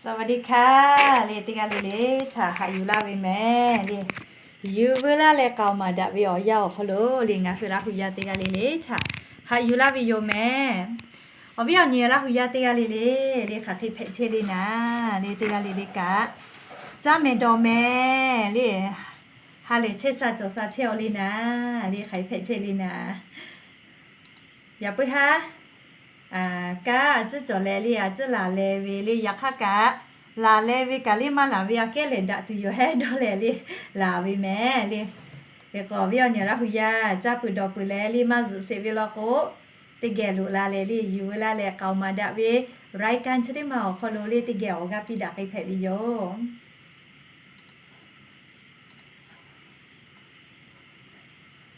สวัสดีค่ะ le teˇ g'aˇ le le htaꞈ haꞈ yuˬ laˇ ve mehˍ le. Yuˬ veu laˇ leh k'aoˍ maˍ daꞈ ve awˬ yanˇ awˬ hk'aw lo le ngaˬ hui Laˇ hu yaˇ teˇ g'aˇ le le htaꞈ haꞈ yuˬ laˇ ve yoˬ mehˍ. Awˬ viˉ awˬ nyi Laˇ hu yaˇ teˇ g'aˇ le le, le hk'aˬ hk'e hpehꞈ chehˇ le naˍ, le teˇ g'aˇ le le kaꞈ, caˇ mehˍ dawˬ mehˍ le, ha lehˬ chehˇ sha cawˬ sha chehˇ aw le naˍ, le hk'aˬ hk'e hpehꞈ chehˇ le naˍ. Yaꞈ puiˉ haˉ, kanˉ a ciˉ cawˬ leh le a ciˉ laˬ leh ve le, yaꞈ hk'aˇ kaꞈ laˬ leh ve kaꞈ le maˇ laˬ ve aꞈ kehˉ lehˬ daꞈ tuˬ yoˬ hehˉ dawˇ leh le laˬ ve mehˍ le. Hk'e k'o awˬ viˉ awˬ nyi Laˇ hu yaˇ caˇ peuˬ dawˬ peuˬ leh le maˇ zuhꞈ sheˍ ve law k'o, teˇ geh loꞈ la leh le yuˬ veu laˇ leh k'aoˍ maˍ daꞈ ve รายการ chi teˇ ma awˬ hk'aw lo le teˇ geh awˬ g'aˇ piˇ daꞈ k'ai hpehꞈ ve yoˬ.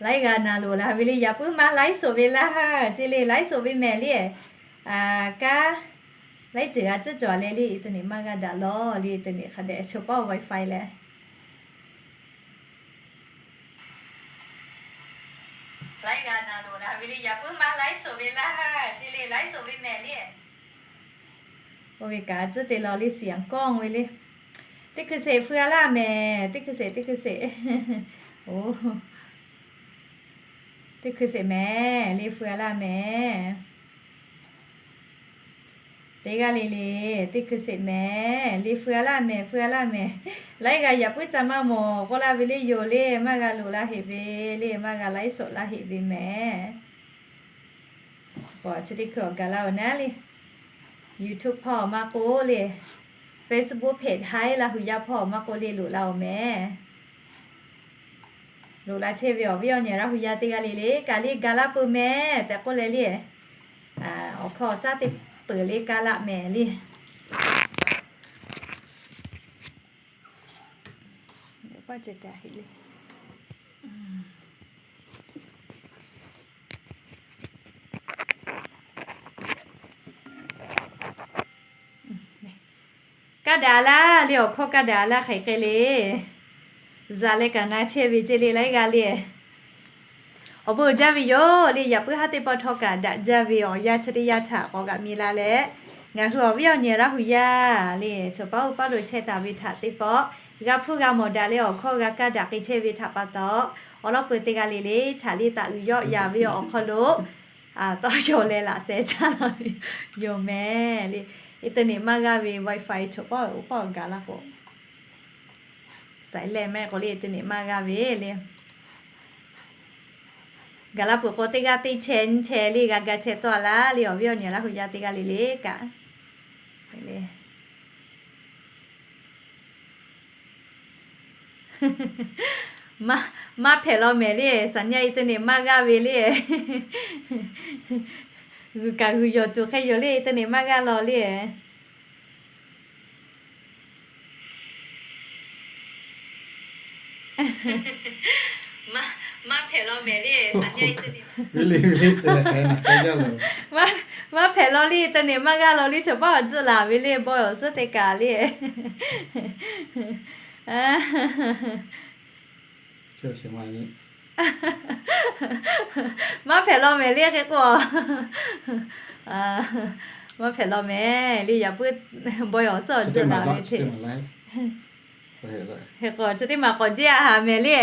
Laiˉ g'a na loˍ la ve le, yaꞈ puiˉ maˇ laiˉ soˍ ve laˇ ha, ce le laiˉ soˍ ve mehˍ le. Kanˉ laiˉ ceuˬ g'a ciˉ cawˬ leh le, internet maˇ g'a daꞈ lawˬ le, internet hk'a dehꞈ chaw paˉ Wi-Fi leh. Laiˉ g'a na loˍ la ve le, yaꞈ puiˉ maˇ laiˉ soˍ ve laˇ ha, ce le laiˉ soˍ ve mehˍ le. Oˇ ve kaꞈ ciˉ te law le siˍ yanˍ kawˇ ve le. Teˇ hkui sheˍ feu a laˇ mehˍ, teˇ hkui sheˍ, teˇ hkui sheˍ. Oˇ, teˇ hkui sheˍ mehˍ le feu a laˇ mehˍ. Teˇ g'aˇ le le, teˇ hkui sheˍ mehˍ le feu a laˇ mehˍ, feu a laˇ mehˍ. Laiˉ g'a yaꞈ puiˉ ca maˇ mawˬ k'oˆ laˇ ve le yoˬ le, maˇ g'a loꞈ la heꞈ ve le, maˇ g'a laiˉ soˍ laˇ heꞈ ve mehˍ. Chi teˇ hkui awˬ gaˬ la awˬ naˉ le, YouTube hpawˇ maˇ k'oˆ le, Facebook page Haiˉ Laˇ hu yaˇ hpawˇ maˇ k'oˆ le loꞈ la awˬ mehˍ. Loꞈ la chehˇ ve awˬ viˉ awˬ nyi Laˇ hu yaˇ teˇ g'aˇ le le kaꞈ le ga laˇ peuˬ mehˍ tehꞈ k'oˆ leh le, awˬ hkawˇ awˬ shaˉ teˇ peuˬ le kaˇ laˆ mehˍ le. Kaˇ daꞈ laˇ le, awˬ hkawˇ kaˇ daꞈ laˇ hk'aˬ hk'e le. Zaꞈ leh kaꞈ na chehˇ ve ce le laiˉ g'aˇ le. Awˬ bon jaˇ ve yoˬ le, yaꞈ puiˉ haˉ teˇ pawˆ htawˇ kaꞈ daꞈ jaˇ ve awˬ yanˇ chi teˇ yanˇ htaꞈ k'awꞈ g'aꞈ mi la leh, ngaˬ hui awˬ viˉ awˬ nyi Laˇ hu yaˇ le chaw paˉ oˇ paˉ lo chehˇ taˍ ve htaꞈ teˇ pawˆ g'a hpuˇ g'a mawˬ daꞈ leh awˬ hkawˇ g'a kaˇ daꞈ k'ai chehˇ ve htaꞈ pa taw, awˬ lawn peuˬ teˇ g'aˇ le le htaꞈ le taꞈ uiˍ yawˆ yaˍ ve awˬ hk'aw lo tawˇ yaw leh laꞈ sheh caˇ la ve yoˬ mehˍ le. Internet maˇ g'aˇ ve Wi-Fi chaw paˉ oˇ paˉ gaˬ laˇ k'o, saiˍ lehˬ mehˆ k'o le internet maˇ g'aˇ ve le. Gaˬ la peuˬ k'o teˇ g'aˇ teˇ chehˇ nyiˇ chehˇ le g'a ga chehˇ tawˆ a laˇ le, awˬ viˉ awˬ nyi Laˇ hu yaˇ teˇ g'aˇ le le kaꞈ le. Maˇ hpehꞈ law mehˍ le, saˍ nyaˇ internet maˇ g'aˇ ve le. G'uiˬ kaꞈ g'uiˬ yawˬ tuˬ hk'e yoˬ le, internet maˇ g'aˇ law le. Maˇ hpehꞈ law mehˍ le, saˍ nyaˇ internet maˇ g'aˇ law le, internet maˇ g'aˇ law le, chaw paˉ awˬ tcuhˆ laˬ ve le, bawˇ awˬ suhˉ te kaꞈ le. Maˇ hpehꞈ law mehˍ le hk'e k'o, maˇ hpehꞈ law mehˍ le, yaꞈ puiˉ bawˇ awˬ suhˉ awˬ tcuhˆ laˬ ve hk'e k'o, chi teˇ maˬ k'awꞈ jeˇ a haˍ mehˍ le.